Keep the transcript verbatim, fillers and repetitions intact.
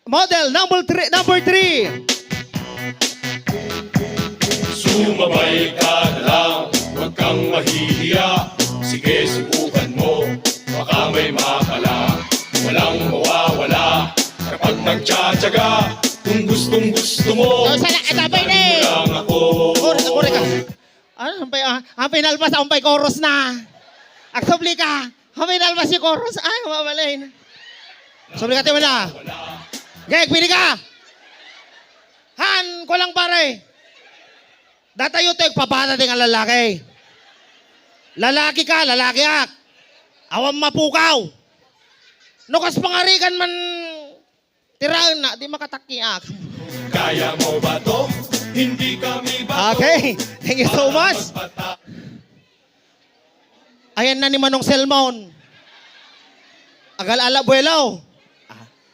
Model number three, number three. Sumabay ka na lang, huwag kang mahihiya. Sige, subukan mo, baka may makala. Walang mawawala kapag nagtsatsaga. Kung gustong gusto mo, Oh, sana, ito pa ini. Lang ako. Kore, kore ka. Ano, ampay, ah, ampay nalpas, ampay chorus na. Agsubli ka. Ampay nalpas yung chorus. Ay, mabalin. Subli ka, tiyo na. Gek, pili ka. Han, kulang pare. Datayo to, pabata di nga lalaki. Lalaki ka, lalaki ak. Awan mapukaw. No kas pangarigan man, tiraen na, di makatakiak. Kaya mo ba to? Hindi kami bato. Okay, thank you so much. Ayan na ni Manong Selmon. Agal-ala, buwelo.